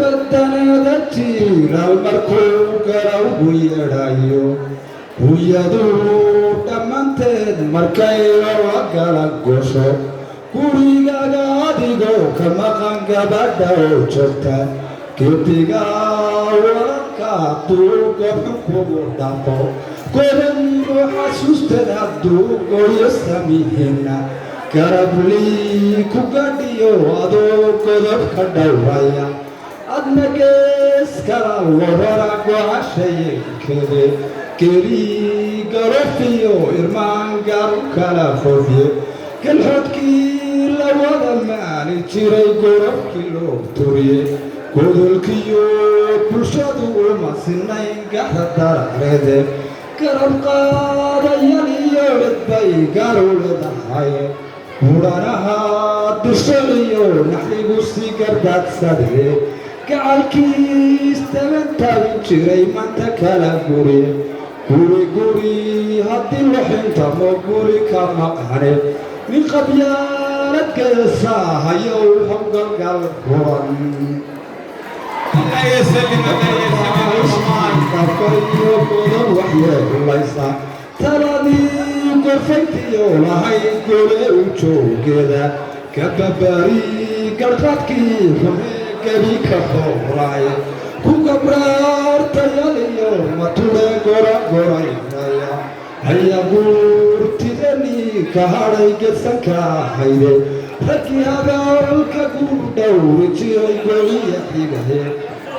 Gabadanada jiilaal markuu garawgu yeedhayo, guyadu dhammaanteed markay loola gala gosho, gurigaaga adigoo ka maqan gabadha oo joogta, geediga wararka hadduu goobxun kugu dhaqo, godanimo xasuusteed hadduu gooyo samihinna, garablii ku gadhiyo adoo godob ka dhowraya, adna gees kala warara gocashayenkede, geli galofiyo irmaan garu kala fofye, galxoodkii la wada maali jiray gorobkii loo turiye, godolkiyo bulshadu uma sinayn gaxda darareede, garab qaadayal iyo cidbay garu leedahay, budhanaha dushaliyo naxligu si gardaadsade, gacalkiis taban taabin jiray maanta kala guri guri guri, haddii luxintamo guri ka maqane, nin qabyaalad geesaahayow howgalgal huran. الله يسلمك، الله يسلمك. Iyo godob waxyeelaysa taladii gorfayntiyo lahayd gole u joogeeda, kababari garqadkii xume gebi ka hooray, ku gabraartayaliyo mature gora goraynaya haya, guurtidani ka hadhay gedsanka hayde, raggii hadalka gu dhowri jiray goliya xigahe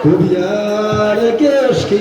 gubyaale geeshkii.